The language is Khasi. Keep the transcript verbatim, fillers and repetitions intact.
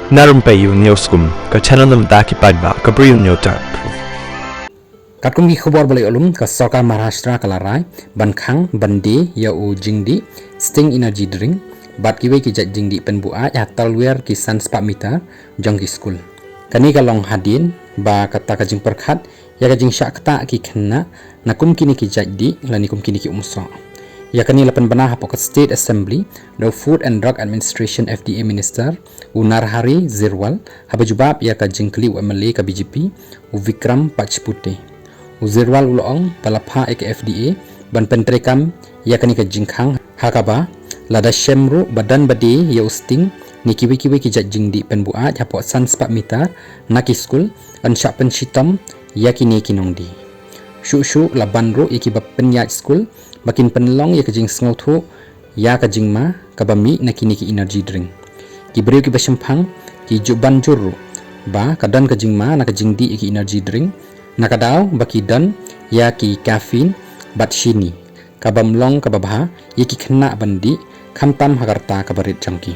Na rympei ïa u News Kum, ka channel na bynta ki paidbah ka Bri u Hynñiewtrep. Katkum ki khubor ba la ïoh lum, ka sorkar Maharashtra ka la rai ban khang ban die ïa u jingdih Sting Energy Drink bad kiwei ki jait jingdih pynbuaid ha talwar ki san spah meter jong ki skul. Kane ka long hadien ba kata ka jingpyrkhat ïa ka jingshah ktah ki khynnah na kum kine ki jait dih lane kum kine ki umsoh. Ïa kane la pynbna hapoh ka State Assembly da u Food and Drug Administration, F D A, Minister u Narhari Jhirwal haba jubab ïa ka jingkylli u M L A ka B J P u Vikram Pachpute. U Jhirwal u la ong ba la phah ïa ka F D A ban pyntreikam ïa kane ka jingkhang ha kaba lada shem ruh ba don ba die ïa u Sting ne kiwei kiwei ki jait jingdih pynbuaid hapoh san spah meter na ki skul, yn shah pynshitom ïa kine ki nongdie. Shuh shuh la ban ruh ïa kiba pynïaid skul ba kin pynlong ïa ka jingsngewthuh ïa ka jingma kaba mih na kine ki energy drink. Ki briew kiba shemphang ki ju ban jur ruh ba ka don ka jingma na ka jingdih ïa ki energy drink, na ka daw ba ki don ïa ki caffeine bad shini, ka bym long kaba bha ïa ki khynnah ban dih, khamtam ha ka rta kaba rit jong ki.